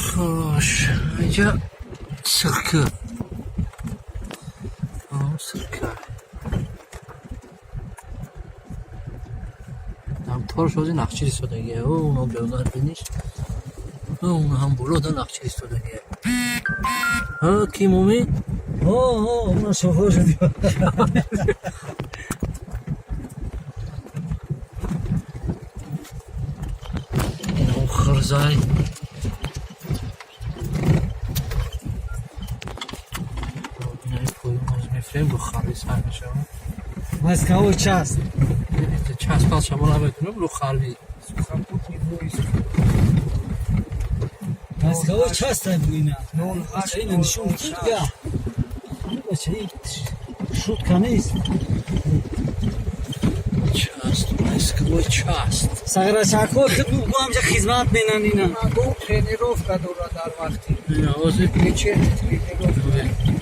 Хуш, инҷа Сирка. Сирка. Дамторш ҳозир нақчир истодагия. Оно беонар биниш. Он ҳам болода нақчир истодагия. Ҳа, ки мумин? О, уна шофёр шуди. Инам хирзай. Инаи поён ҳозир мефирем, бо харви сар мешавад. Войсковой часть. Часпал шамо наметунам, ру харви. Сухопутный войск. Войсковой часть ина. Нол Бача, ина нишон дига. Бача, ин шутка нест. Часть, войсковой часть. Саграчако худ бу ҳамҷа хизмат менан ина. Бо тренировка дорад дар вақти Ина ҳозир вечерний тренировка.